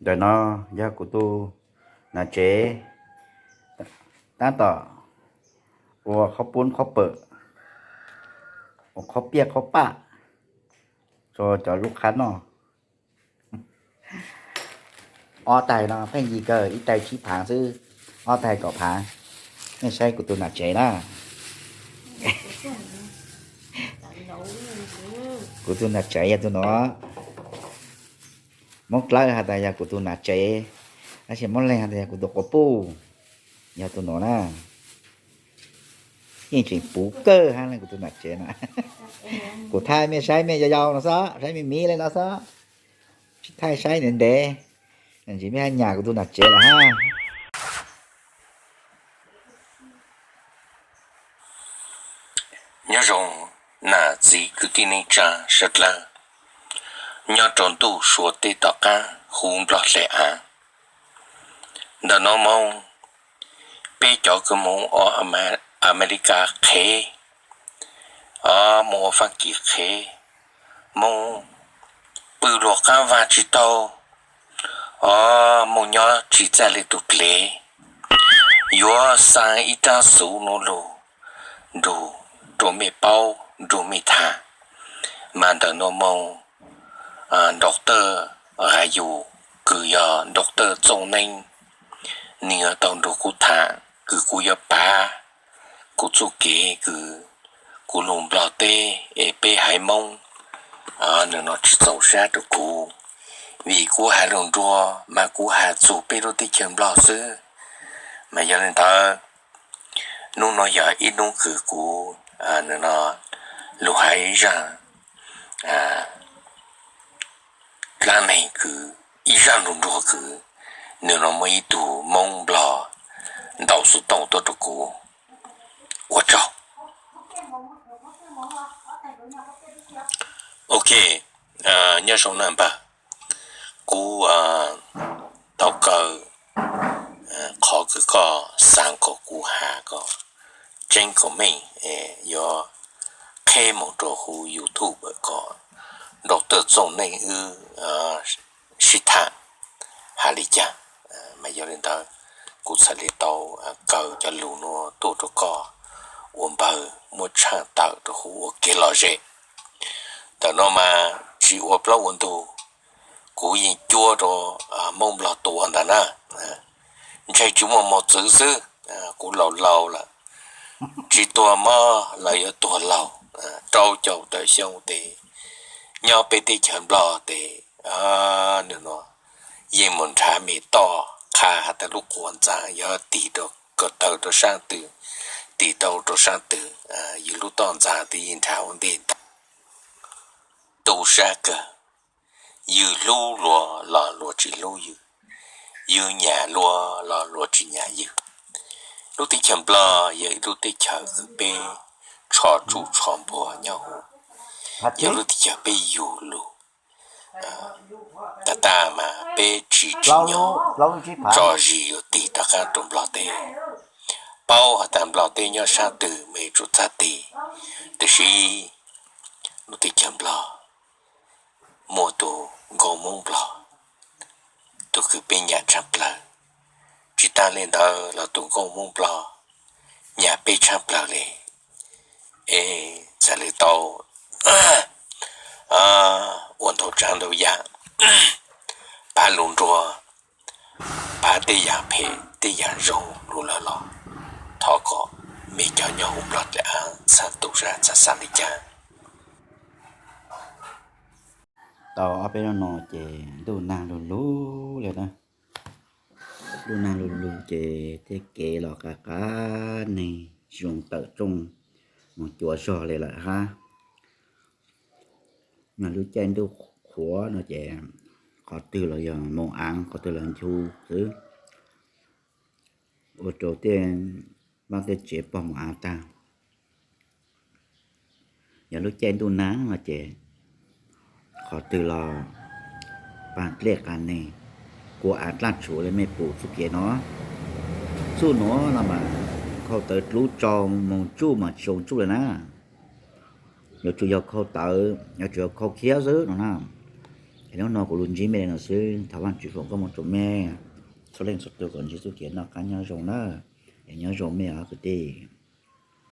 Ntawm no yog kuv tus nam tsev tab tom ua qhob pub qhob pawm, ua qhob piaj qhob paj rau cov lub qab noj. Ob tais no pheej yig kawg, ib tais tsib phav xwb, ob tais kaum phav. Nej saib kuv tus nam tsev na. Kuv tus nam tsev yog tus no. Hmoob Dlawb has tas yog kuv tus nam tsev, tab sis Hmoob Leeg has tas yog kuv tus quas puj, yog tus no na. Yeej tseem puv kawg hab kuv tus nam tsev na. Kuv thaij mej saib mej yau yau no xwb, saib me miv le no xwb, tsis thaij saib ntev ntev, ntsis mej hab nyas kuv tus nam tsev lawm hab. Nyob zoo nam txiv kwv tij neej tsa sawv dlawg, nyob rau ntuj Suav teb tom qab huv Nplog hle av. Ntawm no moog peb cov kws moog ua Amelikas qhev, moog ua Fab Kis qhev, moog pw luas qab vag tsis taug, moog nyob tsis txaj le tug dlev, yuav xa ib rab xuv nuav lug nrug rua mej paub nrug mej tham. Mas ntawm nuav moog, Doctor Qa Yus kws yog Doctor Txooj Neeb, nwg yuav tau nrug kuv tham kws kuv yuav pav kuv txuj kev kws kuv lug Nplog teb es peb haiv Moob, nwg nuav tsis txaus sab rua kuv, vim kuv has lug nruag mas kuv has txug peb lub teb chaws Nplog xwb. Mas yog le ntawd, nub nuav yog ib nub kws kuv, nwg nuav lug haiv zaaj dlaab neeg kws ib zaaj lug nruag kws nwg nuav muaj ib tug Moob Nplog ntaus xuv tooj tuaj rua kuv. Ua tsaug. Ok, nyob zoo na npawg, kuv tau kaw qhov kws koj xaav kom kuv has kom tseeb kom meej, yuav qheb moog rua huv YouTube kom Doctor Txooj Neeb wb sib tham has le caag. Mas yog le ntawd, kuv txhad le tau kaw cov lug nuav tuaj rua koj ua npawg muab tshaaj tawm rua huv ua kev lom zem. Ntawm no mas tsis ua plaub ua ntug, kuv yeej cuab rua Moob Nplog tua ntag na. Ntshai tsis muaj mos txwv xwb, kuv laus laus lawm, tsis tuag mob los yuav tuag laug, rau caum tawm xyoo tes nyob peb teb chaws Nplog tes, nwg nuav yeej mus nrhav me toj qha has tas lub quas ntxaa yog tig rau ko taw rau saab twg, tig tau rau saab twg, yws lub toj ntxaa twb yeej nrhav ua ntej ntag. Tu sab kawg, yws hlub luag los luag tsis hlub yws, yws nyam luag los luag tsis nyam yws. Lub teb chaws Nplog yog ib lub teb chaws kws peb tsho tsuj tsho npuag nyob huv, yog lub teb chaws peb yug lug. Tag tag mas peb tsis tsim nyog tso zis yuav tig rov qab rau Nplog teb. Paub has tas Nplog teb nyob saab twg mas yuav tsum txhad tig, tiam sis lub teb chaws Nplog muaj tug nkauj Moob Nplog, tug kws peb nyam tshaaj plawg. Tsis taag le ntawd los tug nkauj Moob Nplog nyam peb tshaaj plawg le. Es txhad le tau ua ntau tsaav ntau yam, pav lug nruag, pav tej yam phem tej yam zoo lug lawm los thov kom mej cov nyob huv Nplog teb av txhad tu sab txhad xaav le caag. Tau ob peb hnub no ces ntuj nag lug lug le na. Ntuj nag lug lug ces tej kev los qab qab neeg, tsis zoo tawm rooj moog cuav zog le lawm hab. Mas lub caij ntuj qhuav no ces qhov twg los yog moos aav, qhov twg los nchu xwb, ua rau tej vaaj tej tsev pog moos aav tag. Yog lub caij ntuj nag no ces qhov twg los paag dlej qas neeg, kua aav dlaaj tshuv le mej pum txuj kev no. Txuj nuav no mas khau tawv dlub tsau moog tsuj mas tsis zoo tsuj le na. Yuav tsum yog khau tawv, yuav tsum yog khau khiab xwb no na. Es hnub no kuv lug ntsib mej le no xwb, thov Vaajtswv foom koob moov rua mej txhua leej txhua tug kom ntsib txuj kev noj qaab nyob zoo nawb. Es nyob zoo mej os kwv tij.